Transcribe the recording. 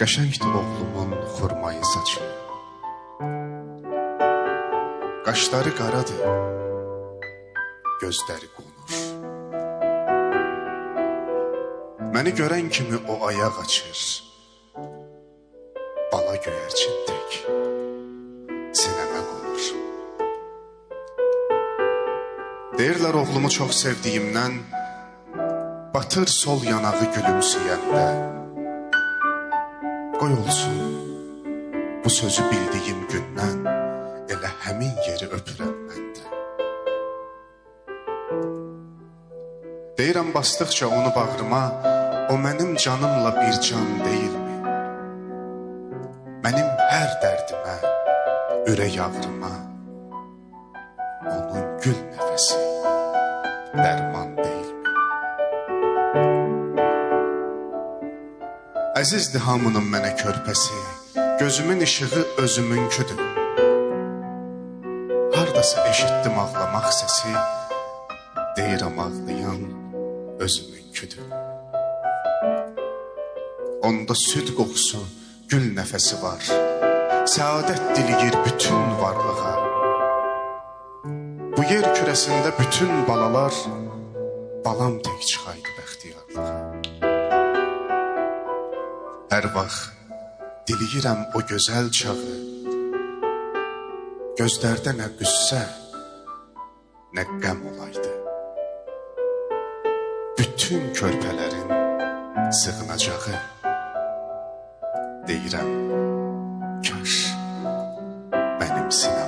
Qəşəngdir oğlumun xurmayı saçı. Qaşları qaradır, gözləri qonur. Məni görən kimi o ayaq açır. Bala göyərçin tək sinəmə qonur. Deyirlər oğlumu çox sevdiyimdən, batır sol yanağı gülümsəyəndə. Qoy olsun, bu sözü bildiyim gündən elə həmin yeri öpürəm mən də. Deyirəm basdıqca onu bağrıma, o mənim canımla bir can deyilmi? Mənim hər dərdimə, ürək ağrıma, onun gül nəfəsi dərman deyilmi? Əzizdir hamının mənə körpəsi, gözümün işığı özümünküdür. Hardasa eşitdim ağlamaq səsi, deyirəm ağlayan özümünküdür. Onda süd qoxusu, gül nəfəsi var, səadət diliyir bütün varlığa. Bu yer kürəsində bütün balalar, balam tək çıxaydı bəxtiyarlığa. Hər vaxt diliyirəm o gözəl çağı, gözlərdə nə qüssə, nə qəm olaydı. Bütün körpələrin sığınacağı, deyirəm, kaş mənim sinəm